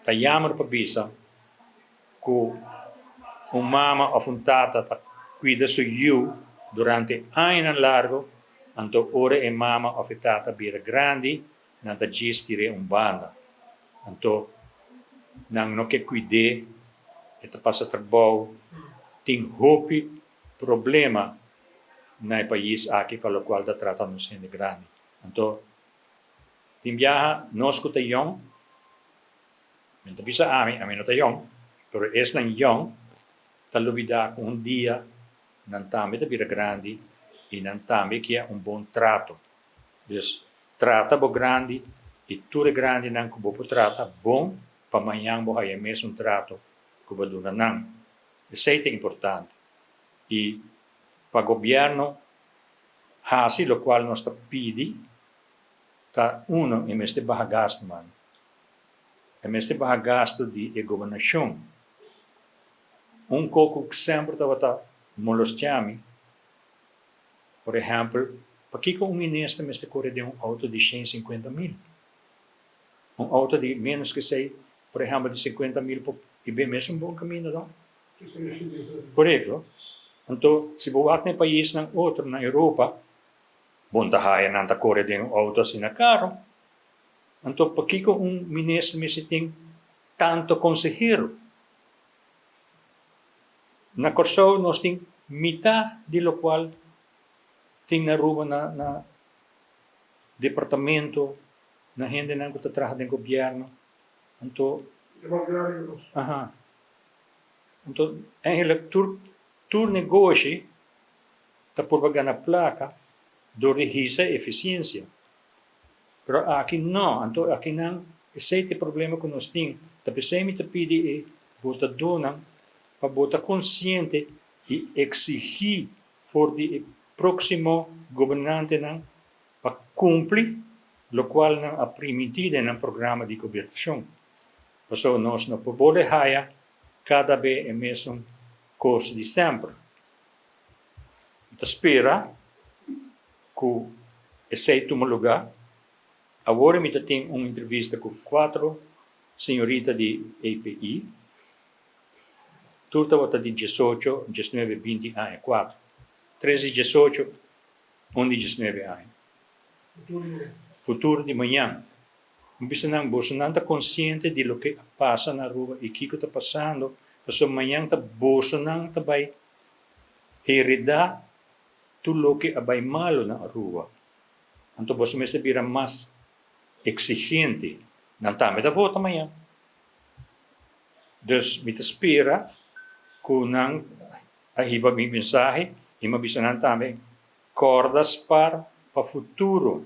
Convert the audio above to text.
Ta jammer pa bisa ku un mama òf un tata ta kuida su yu durante añanan largu, anto ora e mama òf e tata bira grandi, nan ta djis tir'é un banda. Anto nan no ke kuid'é, e ta pasa trabou, tin hopi problema na e pais aki pa lokual ta trata nos hende grandi. Anto tin biaha nos ku ta yòn, mi no ta bisa ami, ami no ta yòn, pero esnan yòn ta lubidá ku un dia nan tambe ta bira grandi i nan tambe kia un bon trato. Dus trata bo grandi i tur e grandinan ku bo por trata bon pa mañan bo haya mesun trato ku bo duna nan. Esei ta importante. I pa gobièrnu hasi lokual nos ta pidi ta uno e mester baha gastu man. E mester baha gastu di e gobernashon. Un ko ku semper tabata molostia mi, por ehèmpel, pakiko un minister mester kore den un outo di shen sinkuenta mil? Un outo di ménos ku esei, por ehèmpel di sinkuenta mil por i bin mesun bon kaminda don? Korekto. Anto si bo wak na e paisnan otro na Europa, bo no ta haya nan ta kore den un outo asina karo. Anto pakiko un minister mester tin tanto konsehero? Na Kòrsou nos tin mitá di lokual tin na Aruba na na departamento, na hendenan ku ta traha den gobièrnu. Anto. E mas grandi ku nos. Aha. Anto eigenlijk tur tur negoshi ta purba gana plaka dor di hisa efisiensia. Pero aki no, anto akinan esei ta e problema ku nos tin. Ta p'esei mi ta pidi e botadónan pa bo ta konsiente i eksigí for di e próksimo gobernantenan pa kumpli lokual nan a primintí den nan programa di gobernashon. Pasobra nos no por bolbe haya kada be e mesun kos di semper. Mi ta spera ku esei tuma lugá. Awor mi ta tin un entrevista ku kuatro señorita di EPI. Tur tabata di diesocho, diesnuebe, binti aña. Kuatro. Tres di diesocho, un di diesnuebe aña. Futuro di mañan. Mi bisa nan, bosonan ta konsiente di loke a pasa na Aruba i kiko ta pasando, pasobra mañan ta bosonan ta bai heredá tur loke a bai malu na Aruba. Anto boso mester bira mas eksigente. Nan tambe ta vota mañan. Dus mi ta spera ku nan a hiba mi mensahe i mi a bisa nan tambe, kòrda spar pa futuro.